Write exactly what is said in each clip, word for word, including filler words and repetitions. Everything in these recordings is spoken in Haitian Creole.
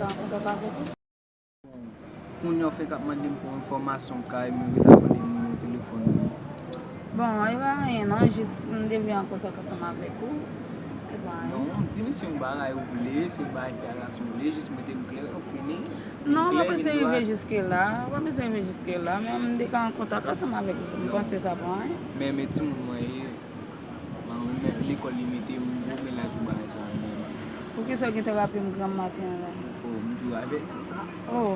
An kontak avèk ou? Kounye a w fenk ap mande m pou enfòmasyon kay mwen, ret ap mande m nimewo telefòn mwen. Bon, e pa anyen non, jis m te vle an kontak ansanm avèk ou. E pa anyen. Non, di m se yon bagay ou vle, se yon bagay fè alasyon ou vle, jis mete m klè, ou fini. Non, m pa bezwen rive jiske la, m pa bezwen rive jiske la, men m te ka an kontak ansanm avèk ou, m panse sa pa anyen. Men, men timoun mwen ye. Mwen menm lekòl li mete m gwo, men laj ou bagay sa yo menm. Poukisa w gentan raple m granm maten an la? Oh, m toujou avèti w sa. Oh.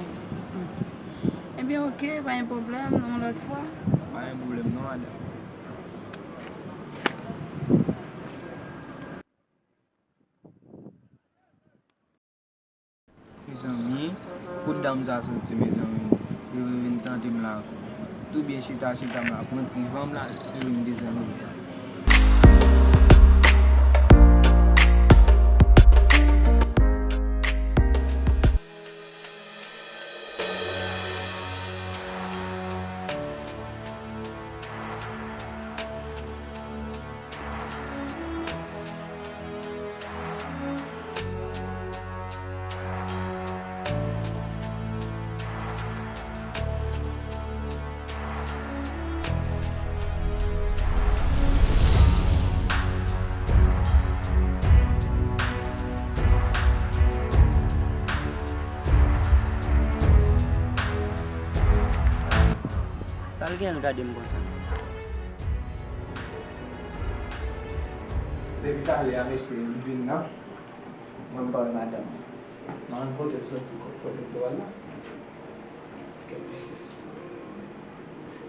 Ebyen, oke, pa gen pwoblèm, yon lòt fwa. Pa gen pwoblèm non, madanm. Mezanmi, kot dam sa soti, mezanmi? Yo vin tante m la ankò. Toubyen chita, chita m la, pran ti van m la, yo vin desann m. Sa l gen l gade m konsa? Depi talè a, mesye, m vin nan. Mwen, m pa wè madanm mwen. M pa konn kote l soti, kote l pral la. Kèt mesye.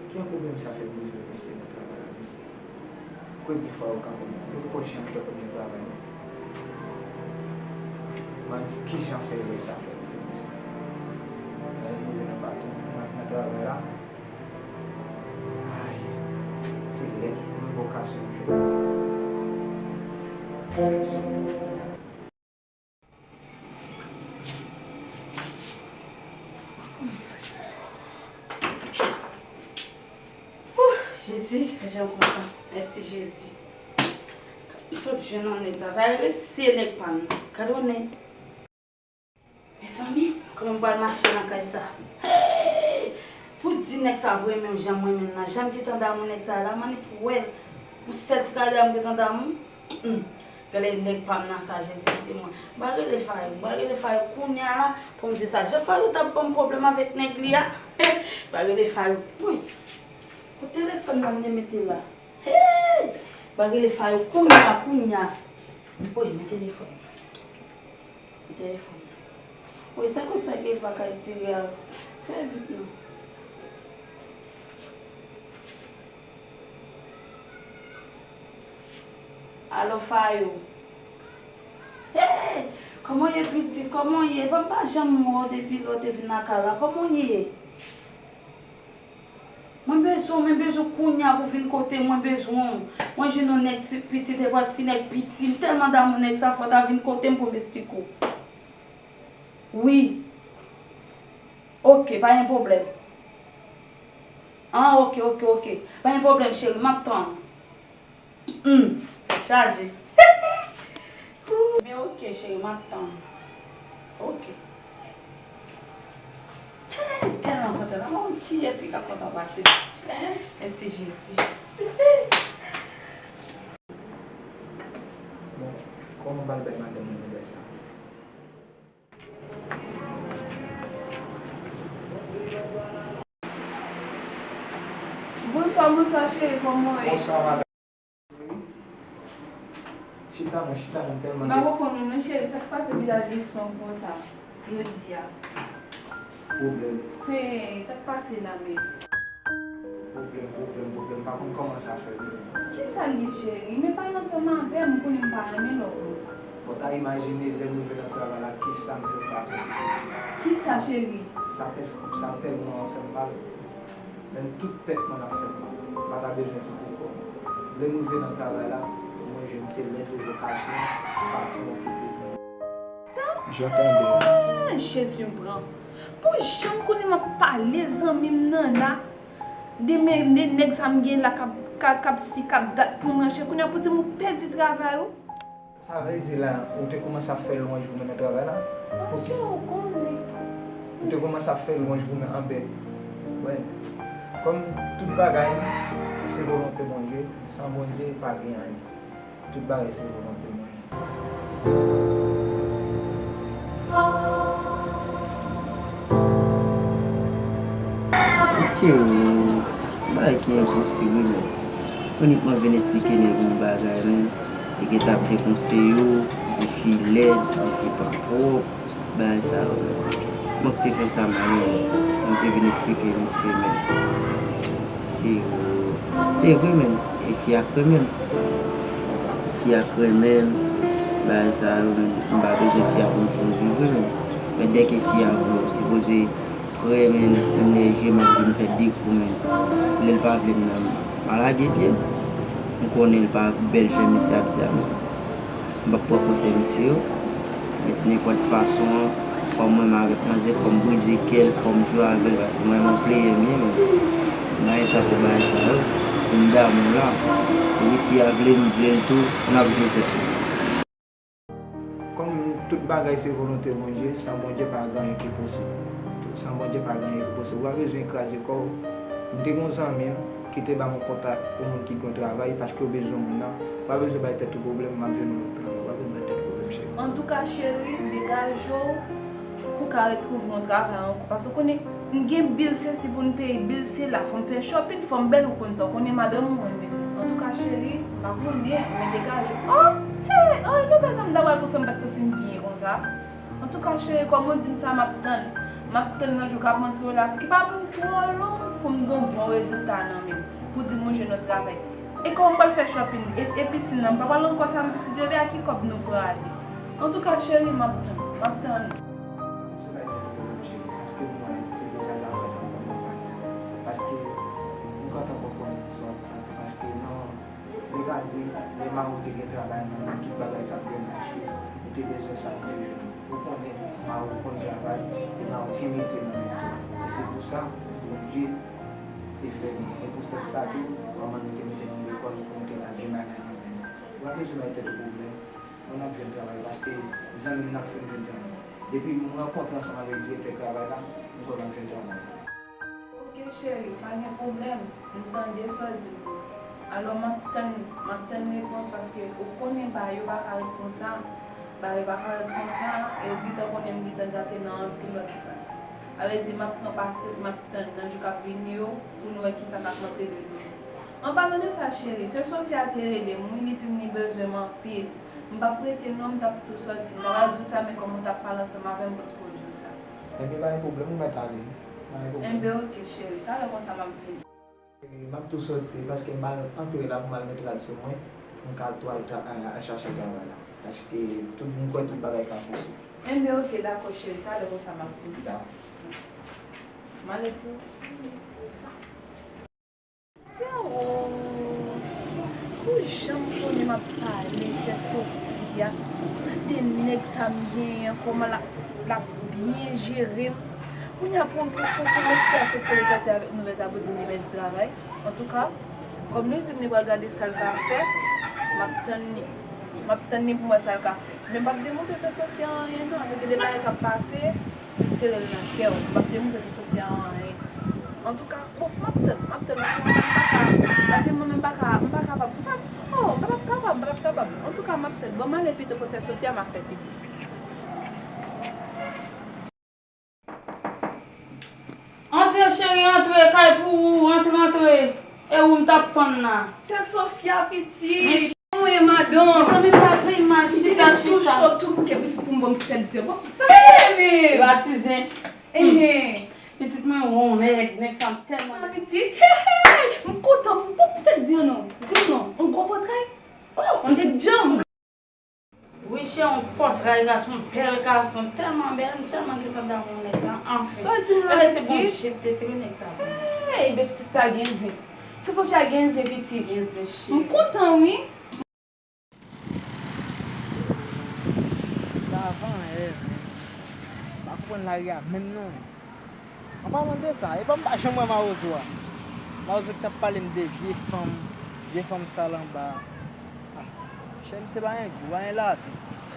Ki jan pwoblèm sa fè m rive mesye nan travay la, mesye? Konbyen fwa yo kanpe m? Yo poko janm fè pwoblèm travay, non. Mwen, ki jan fè erè sa fè rive mesye? Lè m rive nan patwon, nan, nan travay la, ay, se lèd, mwen poko ka swiv jwèt mesye. Ouh, Jezi, jan m kontan. Mèsi, Jezi. M sot jwenn yon nèg sa. Sa rele se nèg pa m. Gade yon nèg. Mezanmi, kòman m pral mache nan kay sa? Hey! Pou di nèg sa vre menm jan m renmen l nan, jan m gentan damou nèg sa la, m annik wè l. Yon sèl ti kade a m gentan damou. Mm. Gade nèg pa m nan sa, Jezi kite mwen. M pral rele Fayou, m pral rele Fayou kounye a la pou m di sa. Jan Fayou t ap ban m pwoblèm avèk nèg li a, m pral rele Fayou. Woy! Kot telefòn nan m te mete la? Hey! M pral rele Fayou kounye a, kounye a. Woy, men telefòn nan. Telefòn nan. Wi, sa konsa ke l pa ka retire a. Fè vit non. Alo, Fayou. Hey! Kòman w ye, pitit? Kòman w ye? Epa m pa janm wè w depi lè w te vin lakay la. Kòman w ye? Mwen bezwen w, mwen bezwen w kounye a pou vin kote m, mwen bezwen w. Mwen jwenn yon nèg ti, pitit, epa ti nèg piti. M tèlman damou nèg sa, fò w ta vin kote m pou m esplike w. Wi. Oke, pa gen pwoblèm. An, oke, oke, oke. Pa gen pwoblèm, cheri, m ap tann. Hum, chaje. Men oke, cheri, m ap tann. Oke. Tèlman kontan. Mwen, kiyès ki ka kontan pase? Mèsi, Jezi. Bon, kòman m pral bay madanm mwen nouvèl sa? Bonswa, bonswa, cheri, kòman w ye? Bonswa, madanm. Chita non, chita non, m tèlman... M pa konprann ou non, cheri, sa k pase vizaj li sonb konsa jodi a? Pwoblèm. Hey, sa k pase la menm? Pwoblèm, pwoblèm, pwoblèm, m pa konn kòman sa fè vini. Kisa l ye, cheri? Men pale ansanm avè m, ou konnen m pa renmen lè w konsa. Bon, ta imajine, lè m rive nan travay la, kisa m jwenn patwon? Kisa, cheri? Sa tèl, sa tèlman fè m mal. Menm tout tèt mwen ap fè m mal. M pa ta bezwen di pou kò m. Lè m rive nan travay la, mwen jwenn se lèt revokasyon patwon kite m. Sa? Jan w tande a. Ah, Jezi m pran. Pou jan m konnen m ap pale zanmi m nan la, de men, de nèg sa m gen la k ap, k ap, k ap si, k ap dat pou m ranche. Kounye a pou di m ou pèdi travay ou. Sa vle di la, ou te kòmanse ap fè lwanj goumen nan travay la? Poukisa ou konnen? Ou te kòmanse ap fè lwanj goumen anpè. Wè, kòm tout bagay se volonte Bondye, san Bondye pa gen anyen. Tout bagay se volonte Bondye. Mesye, yon bagay ki enposib wi, men. Onikman vin eksplike nèg yon bagay, men. Li gentan ap dekonseye w, di fi lèd, di fi pa pwòp, bagay sa yo, men. Mwen k te fè sa mal, men. Mwen te vin eksplike misye, men. Se, se vre, men. E fi a k renmen m. Fi a k renmen m. Bagay sa yo, men. M pa bezwen fi a pou m fè yon vi vre, men. Men dèke fi a vle w, sipoze prè, men, menm lè je m ap di m fè de kou, men. Lè l pa vle m nan, m pa lage pye m. M konnen l pa bèl fè misye ap di a, men. M p ap pran konsèy misye yo. Men ti nenpòt fason, fò m renmen avèk manzè, fò m brize kè l, fò m jwe avè l, paske mwen menm player m ye, men. M pa gen tan pou bagay sa yo. Vin damou la. Depi fi a vle m, vle l tou, n ap jwe jwèt la. Kòm tout bagay se volonte Bondye, san Bondye pa gen anyen ki posib. San Bondye pa gen anyen ki posib. Ou pa bezwen kraze kò w. M te gen yon zanmi m ki te ba m yon kontak pou moun ki gen yon travay paske yo bezwen moun nan. Ou pa bezwen bay tèt ou pwoblèm, m ap jwenn yon lòt travay. Ou pa bezwen bay tèt ou pwoblèm, cheri. Antouka, cheri, degaje w pou w ka retwouve yon travay ankò. Paske w konnen, m gen bil sesi pou m peye, bil sela, fò m fè shopping, fò m bèl, ou konn sa, w konnen madanm ou mwen menm. Antouka, cheri, m pa konnen, men degaje w. Oh, hey, oh, nou pa janm dabwa pou fè m pa t santi m byen konsa. Antouka, cheri, kòm ou di m sa, m ap tann. M ap tann nan jou k ap rantre yo la, ki pa pou twò long pou m gon bon rezilta nan men m, pou di m mwen jwenn yon travay. E kòman m pral fè shopping? E, e pisin nan, m pa pral ankò samdi, si Dye vle, a ki kòb nou prale? Antouka, cheri, m ap tann, m ap tann. Sou bay tèt ou pwoblèm, cheri, paske mwen, se deja la mwen konn mwen pati. Paske m kontan konprann sa w ap santi, paske nan Li ka di, lè mari w te gen travay nan men, tout bagay t ap byen mache, ou te bezwen sa, ou te jwenn. Ou konnen mari w konn travay, e mari w gen metye nan men tou. E se pou sa, Bondye te fè nou. E poutèt sa tou, manman nou te mete nou lekòl pou nou te ka gen bagay nan men nou. Ou pa bezwen bay tèt ou pwoblèm, mwen ap jwenn travay, paske zanmi m nan fè m jwenn travay. Depi m rankontre ansanm avèk direktè travay la, m kwè m ap jwenn travay. Oke cheri, pa gen pwoblèm, m tande sa w di m. Alò m ap tann, m ap tann repons paske ou konnen bagay yo pa ka ret konsa. Bagay yo pa ka ret konsa, e ou gentan konnen m gentan gate nan anpil lòt sans. Sa vle di m ap pran pasyans, m ap tann nan jou k ap vini yo pou n wè kisa k ap rantre de nou. An palan de sa cheri, sè Sofia te rele m wi, li di m li bezwen m anpil. M p ap rete non, m t ap tou sòti. M t ap al di w sa, men kòm ou t ap pale ansanm avè m, m potko di w sa. Ebyen pa gen pwoblèm, ou mèt ale. Pa gen pwoblèm. Enben oke cheri, talè konsa m ap vini. E, m ap tou sòti, paske m al antre la pou m al met rad sou mwen, pou m ka tou al tra-, al, al chache travay la. Paske tout, m kwè tout bagay ka posib. Enben oke, dakò cheri, talè konsa m ap vini. Dakò. M ale tou. Sè, oh, pou jan m konnen m ap pale, sè Sofia, gade nèg sa m genyen, kòman l ap, l ap byen jere m. Kounye a pou, pou, pou, pou mesye a sot kote l sòti avèk nouvèl sa pou di m li pèdi travay. Antouka, kòm li di m li pral gade sa l ka fè, m ap tann li. M ap tann li pou m wè sa l ka fè. Men m p ap demontre sè Sofia anyen non, se gen de bagay k ap pase, m sere l nan kè w. M p ap demontre sè Sofia anyen. Antouka, bon, m ap tann, m ap tann, paske mwen menm m pa ka, paske mwen menm m pa ka, m pa kapab, m pa, oh, m p ap kapab, m p ap kapab. Antouka, m ap tann. Ban m ale pito kot sè Sofia, m ap fè pito. Antre cheri, antre, kay pou ou, antre, antre. E ou m t ap tann la. Sè Sofia, pitit. Mwen, madanm. Mezanmi, pa vle imaj, chita, chita. Pitit tou cho tou bouke, pitit pou m bon ti tèt zen. Bon, tande, men. Yo atizen. Ehe. Pitit mwen, won, nèg, nèg sa m tèlman. Ah, pitit, hey, hey, hey, m kontan pou bon ti tèt zen non. Di m non, on gwo pòtray. Oh, on nèg djanm. Wi chè, yon pòtray gason, bèl gason, tèlman bèl, m tèlman gentan damou nèg sa, anfen. Sa w di m la, pitit? Ebyen se Bondye k deside nèg sa pou mwen. Hey, bèl pitit sa gen zen. Sè Sofia gen zen, pitit. Gen zen, cheri. M kontan wi. Lavan, eh, m pa konprann lari a menm non. An palan de sa, epa m pa janm wè mawozo a. Mawozo ki t ap pale m de vye fanm, vye fanm sal anba a. Ah. Chè, misye pa gen gou, pa gen lavi.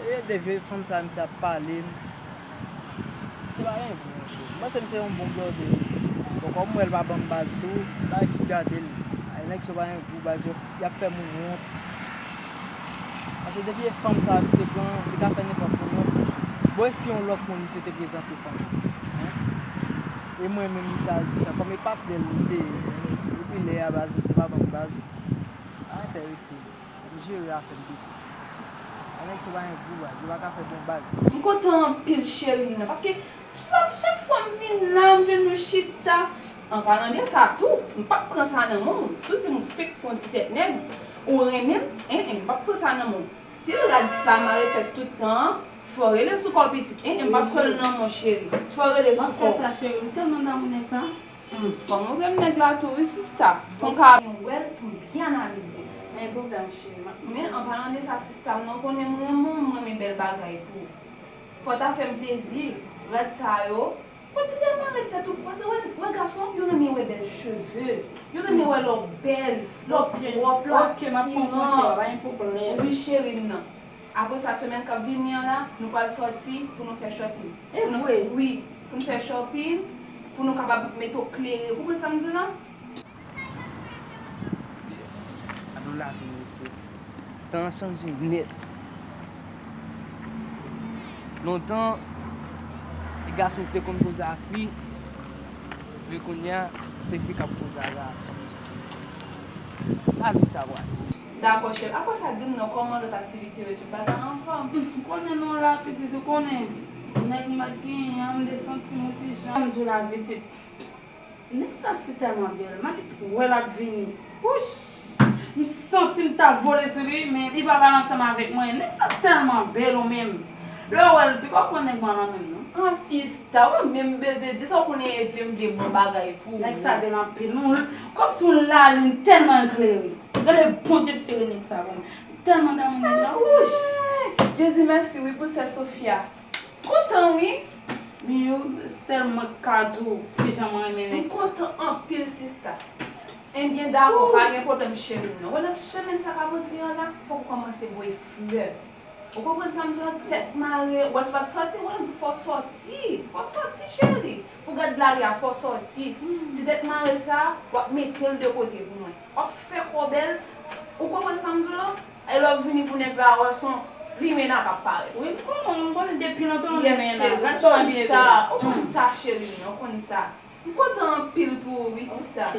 E de vye fanm sa misye ap pale m. Misye pa gen gou, monchè. M panse misye yon bon blòdè. Bon, kòm m wè l pa ban m baz tou, m pa envit gade l. Ay, nèg sa yo pa gen gou, baz, yo, y ap fè moun wont. Paske depi e fanm sa misye pran, li ka fè nenpòt moun wont, monchè. Bon, e si yon lòt moun misye te prezante fanm nan? Hein? E mwen menm, misye al di sa. Kòm e patnè l m te ye, epi lè a, baz, misye pa ban m baz. Pa enterese. Ap jere afè m pito. A nèg sa pa gen gou, baz, yo pa ka fè bon baz. M kontan anpil, cheri m nan, paske chak, chak fwa m vin la, m jwenn nou chita. An palan de sa tou, m p ap pran sa nan men w. Si w di m fèk pran ti tèt nèg, ou renmen m, en, en, m p ap pran sa nan men w. Stil rad sa mare tèt tout tan an, fò w rele sou kò pitit, en, en, m p ap pran l nan men w, cheri. Fò w rele sou kò w. M ap fè sa, cheri, m tèlman damou nèg sa. Hmm, fò m montre m nèg la tou wi sista. Pou m ka vin wè l pou m byen analize. Men pwoblèm cheri, m ap... Men an palan de sa sista, m nan konnen m renmen w, m renmen bèl bagay tou. Fò w ta fè m plezi, rad sa yo. Fò w ti demare tèt ou, paske wè, wè gason, yo renmen wè bèl cheve, yo renmen wè lè w bèl, lè w pwòp, lè w atiran. Wi cheri m nan. Apre sa, semèn k ap vini an la, nou pral sòti pou nou fè shopping. E vre? Wi, pou nou fè shopping, pou nou kapab mete w klere. Ou konprann sa m di w la? Mesye, gade yon lavi, mesye. Tan an chanje nèt. Lontan, e gason ki te konn koze a fi, men kounye a, se fi k ap koze a gason. Lavi sa pral. Dakò, cheri. Apre sa, di m non, kòman lòt aktivite yo, tout bagay anfòm? Ou konnen non la, pitit, ou konnen. Nèg m pa t genyen an, m te santi m yon ti jan. M di w la, pitit. Nèg sa si tèlman bèl. M annik wè l ap vini. Wouch! M santi m ta vole sou li, men li pa pale ansanm avèk mwen. Nèg sa tèlman bèl ou menm. Lè w wè l, piko pran nèg mwen nan men m non. An sista, ou menm bezwen di sa, ou konnen Evlin vle bon bagay pou ou. Nèg sa bèl anpil, non. Kòmsi yon lalin tèlman klere. Gade Bondye sere nèg sa pou mwen. M tèlman damou nèg la, wouch! Jezi mèsi wi pou sè Sofia. M kontan wi. Miyou, sèl mwen k ka di w kijan mwen renmen nèg sa. M kontan anpil sista. Ebyen dakò, pa gen pwoblèm cheri m nan. Wè nan semèn sa k ap antre an la, fòk ou kòmanse voye flè. Ou konprann sa m di w la? Tèt mare, wè si w pa t sòti, wè m di w fò w sòti, fò w sòti cheri. Pou gad lari a, fò w sòti. Ti tèt mare sa, w ap mete l de kote pou mwen. W ap fè kò w bèl, ou konprann sa m di w la? E lè w vini pou nèg la, wè se yon limena k ap parèt. Wi, m konnen, m konnen depi lontan yon limena. Gad jan w abiye deja. Ou konn sa, cheri m nan, ou konn sa. M kontan anpil pou ou wi sista.